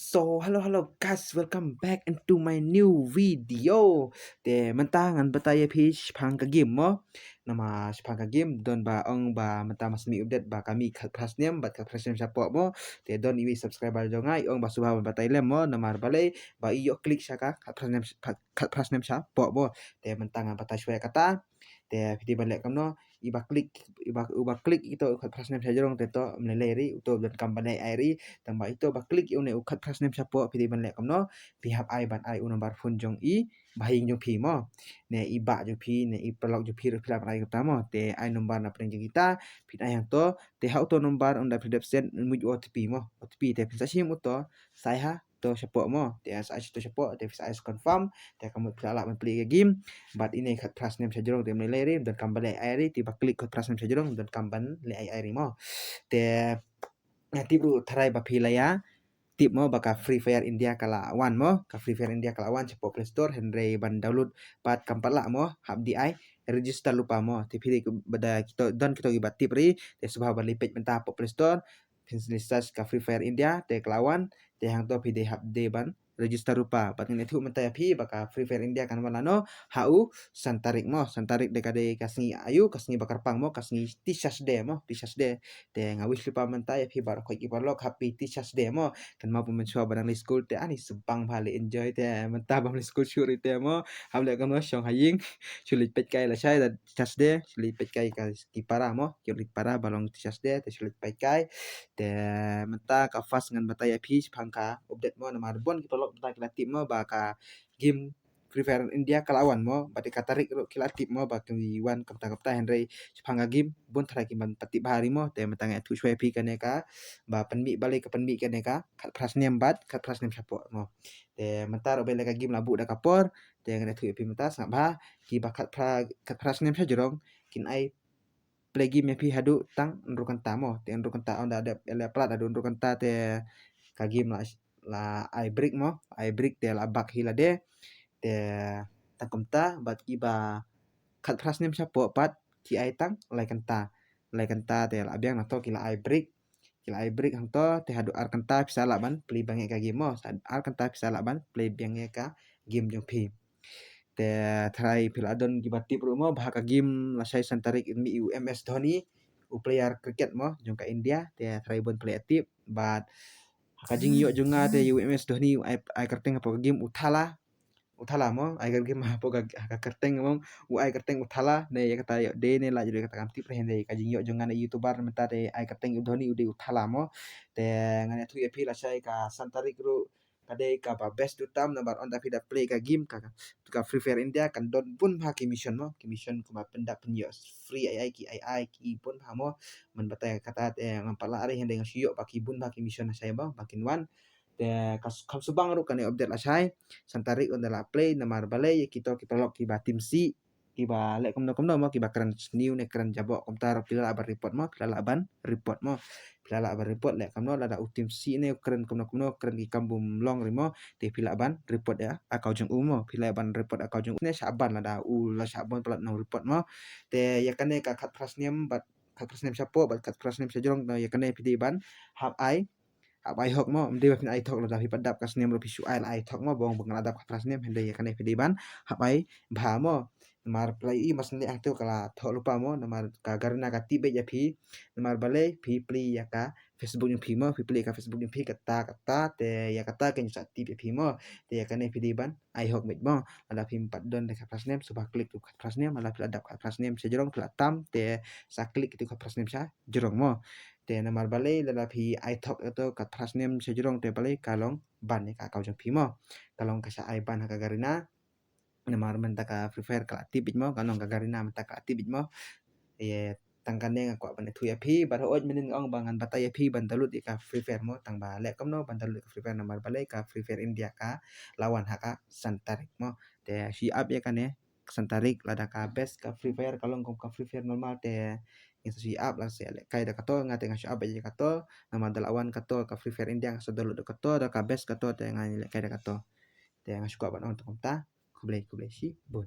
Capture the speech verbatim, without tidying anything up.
So hello hello guys, welcome back into my new video. Te mynta ngan batai ïa phi shaphang ka game mo. Namar shaphang ka game don ba ong ba mynta ma sdang update ba ka mih khatphra snem bad khatphra snem shapoh mo. Te don iwei subscriber jong nga i ong ba sngewbha ban batai lem mo, namar balei ba i ïoh click sha ka khatphra snem, khatphra snem shapoh mo. Te mynta ngan batai shwa ïa kata. Te phi dei ban leh kumno, iba click, iba, iba click ito u khatphra snem shajrong te to ym lei lei ri, uto donkam ban leh ai ri. Tang ba ito ba click ïa une u khatphra snem shapoh, phi dei ban leh kumno, phi hap ai ban ai u number phone jong i bahaïing jong phi mo. Ne i bah jong phi, ne i paralok jong phi ruh phi lah ban ai kumta mo. Te ai number na pdeng jong kita, phin ai hangto, te ha uto number ynda phi dep send un mih u O T P mo. O T P te phin sa shim uto, sa ai ha to shapoh mo. Te sa ai to shapoh, te sa ai confirm, te ka mut phi la lah ban plie ka game. Bad ine khatphra snem shajrong te ym lei lei ri, donkam ban leh ai ri, te ba click khatphra snem shajrong donkam ban leh ai ri mo. Te nga tip ruh tharai ba phi la ïa tip mo ba ka Free Fire India ka la wan mo, ka Free Fire India ka la wan shapoh Play Store, hynrei ban download pat kam pat lah mo, hap dei ai register lypa mo. Te phi dei ba da kito, don kito kiba tip ri, te sngewbha ban leit peit mynta hapoh Play Store, phin search ka Free Fire India, te ka la wan, te hangto phi dei hap dei ban register lypa. Bad ngan ïathuh mynta ïa phi ba ka Free Fire India kan wan lano ha u san tarik mo. San tarik de ka dei ka sngi aïu, ka sngi ba kyrpang mo, ka sngi Teachers Day mo, Teachers Day. Te nga wish lypa mynta ïa phi baroh khoit ki paralok Happy Teachers Day mo. Kynmaw phi mynshuwa ba dang leit skul te ani sbang bha leit enjoy, te mynta bym leit skul shuh ri te mo. Hap leh kumno, shong ha ïing, shu leit peit kai lashai da Teachers Day, shu leit peit kai ka ki para mo, ki rit para ba long Teachers Day, te shu leit peit kai. Te mynta ka first ngan batai ïa phi shaphang ka update mo, namar bun ki paralok mynta ki la tip mo ba ka game Free Fire India ka la wan mo, bad ïa ka tarik ruh ki la tip mo ba ki wan kumta kumta, hynrei shaphang ka game bun tharai kim pat tip bha ri mo. Te mynta ngan ïathuh shwa ïa phi kane ka ba pynmih, balei ka pynmih kane ka khatphra snem bad khatphra snem shapoh mo. Te mynta ruh balei ka game la buh da ka por, te ngan ïathuh ïa phi mynta. Sngap bha, kiba khatphra, khatphra snem shajrong kin ai play game ïa phi haduh tang hynriew kynta mo. Te hynriew kynta, ynda dep ïaleh palat haduh hynriew kynta te ka game la, la ai break mo, ai break, te la bug hi lade. Te tang kumta, bad kiba khatphra snem shapoh pat ki ai tang lai kynta. Lai kynta te la biang, na to ki la ai break. Ki la ai break hangto, te haduh ar kynta phi sa lah ban play biang ïa ka game mo. Sa ar kynta phi sa lah ban play biang ïa ka game jong phi. Te tharai phi la don kiba tip ruh mo ba ha ka game lashai san tarik in mih u M S Dhoni, u player cricket mo jong ka India. Te tharai bun phi la tip, bad ha ka jingïoh jong nga te u M S Dhoni u ai, ai kyrteng hapoh ka game u Thala. U Thala mo, ai ka game hapoh ka, ka kyrteng mo, u ai kyrteng u Thala. Ne ïa kata ïoh dei ne la ïoh dei kata kam tip re, hynrei ka jingïoh jong nga ne YouTuber mynta te ai kyrteng u Dhoni u dei u Thala mo. Te ngan ïathuh ïa phi lashai ka san tarik ruh ka dei kaba best tu tam, namar ynda phi da play ka game ka, ka Free Fire India kan don bun bha ki mission mo, ki mission kumba pynda pynïoh free ai ai ki, ai ai ki bun bha mo. Mynta batai kata te ngam pat lah re, hynrei nga shu ïoh ba ki bun bha ki mission lashai ba, ba kin wan. Te ka s-, kam shu bang ruh kane update lashai san tarik ynda la play, namar balei ïa kito ki paralok kiba tim sih, kiba leh kumno kumno mo, kiba kren sniew ne kren jaboh kumta ruh phi la lah ban report mo, phi la lah ban report mo. Phi la lah ban report leh kumno, lada u tim sih ne u kren kumno kumno, kren ki kam bym long ri mo, te phi lah ban report ïa account jong u mo, phi lah ban report account jong u ne shah ban, lada u la shah ban palat nong report mo. Te ïa kane ka khatphra snem bad khatphra snem shapoh bad khatphra snem shajrong, ïa kane phi dei ban hap ai, hap ai hok mo, ym dei ba phin ai thok, lada phi pat dap ka snem ruh phi shu ai la ai thok mo, ba ong ba nga la dap khatphra snem, hynrei ïa kane phi dei ban hap ai bha mo. Namar phi la ïohi mas ne hangto ka la thok lypa mo, namar ka Garena ka tip beit ïa phi, namar balei, phi plie ïa ka Facebook jong phi mo, phi plie ïa ka Facebook jong phi kata kata, te ïa kata kan sa tip ïa phi mo. Te ïa kane phi dei ban ai hok beit mo. Lada phim pat don de khatphra snem, sngewbha click tu khatphra snem, lada phi la dap khatphra snem shajrong, phi la tam, te sa click tu khatphra snem shajrong mo. Te namar balei, lada phi ai thok ïa to khatphra snem shajrong te balei, ka long ban ïa ka account jong phi mo. Ka long ka shah ai ban ha ka Garena. Namar mynta ka Free Fire ka la tip beit mo, ka long ka Garena mynta ka la tip beit mo. Ïa, tang kane nga kwah ban ïathuh ïa phi, bad hooid mynnin nga ong ba ngan batai ïa phi ban download ïa ka Free Fire mo, tang ba leh kumno ban download ïa ka Free Fire, namar balei, ka Free Fire India ka la wan ha ka san tarik mo. Te shu ïa ap ïa kane san tarik, lada ka best ka Free Fire ka long kum ka Free Fire normal te ngin sa shu ïa ap, la sa lehkai da kato, nga te nga shu ap ïa kato, namar da la wan kato ka Free Fire India nga sa download da kato, da ka best kato te nga lehkai da kato. Te nga shu kwah ban ong tang kumta, khublei, khublei shibun.